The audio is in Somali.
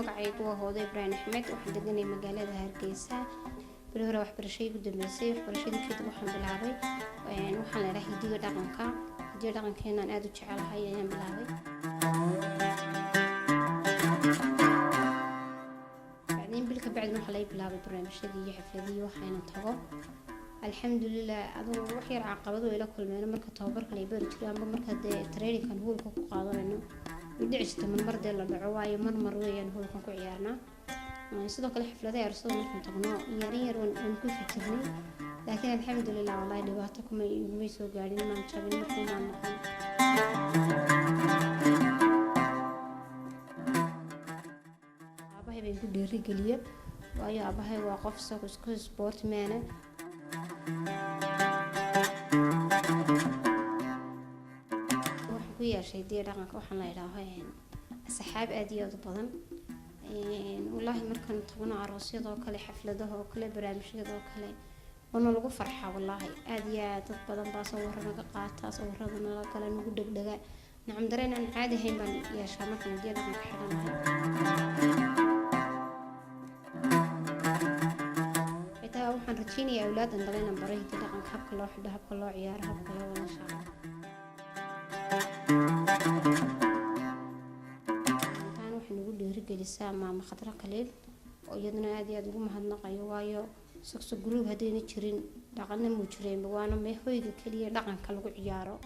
Magacaygu waa Hoodo Ibraahim Axmed. Waxaan deganay magaalada Hargeysa. Beri hore waxbarashay igu dambeysay. Waxbarashadii kadib waxaan bilaabay, waxaan leedahay hidiga dhaqanka. Hidiga dhaqankeenaan aada u jecelahay ayaan bilaabay. Bacdiin bil ka bacdin waxaa laga bilaabay barnaamijyadii iyo xafladihii waxayna tago. Alxamdulilah, adugu wax yar caqabado way la kulmeen marka tababarkan ay bari jiray amba marka dee traininkan hoolka ku qaadanayno. Way dhici jirta marmar dee la dhaco, waayo marmar weeyaan hoolkan ku ciyaarnaa. Sidoo kale xafladaha arsada markaan tagno yarin yar waan ku fikirnay, laakiin alxamdulilah, wallahi dhibaato kuma igumay soo gaadhin, maan jabin, markuu maan noqon. Aabahay baan ku dhiirigeliye, waayo aabahay waa qof isagu isku sportmana. Waxaan ku yeeshay dee dhaqanka waxaan la idhaaho asxaab aada iyo aada u badan. Wallaahi markaan tagno aroosyadoo kale, xafladaha oo kale, barnaamijyada oo kale, waana lagu farxaa. Wallaahi aada iyo aad dad badan baa sawiro naga qaata, sawirada nala gala, nagu dhegdhega. Nacam, dareen aan caadi ahayn baan yeeshaa markaan hidiyo dhaqanka xidhanahay. Xitaa waxaan rajeynayaa awlaadan dhala inaan baro hidiyo dhaqanka, habka loo xidho, habka loo ciyaaro, habka loo wada insha Allah. Intaan waxay nagu dhiirigelisaa maama Khadro Khaliil, oo iyaduna aada iyo aada ugu mahadnaqayo, waayo Sogso Group haddayna jirin dhaqana muu jireenba, waana meehoyga keliya dhaqanka lagu ciyaaro.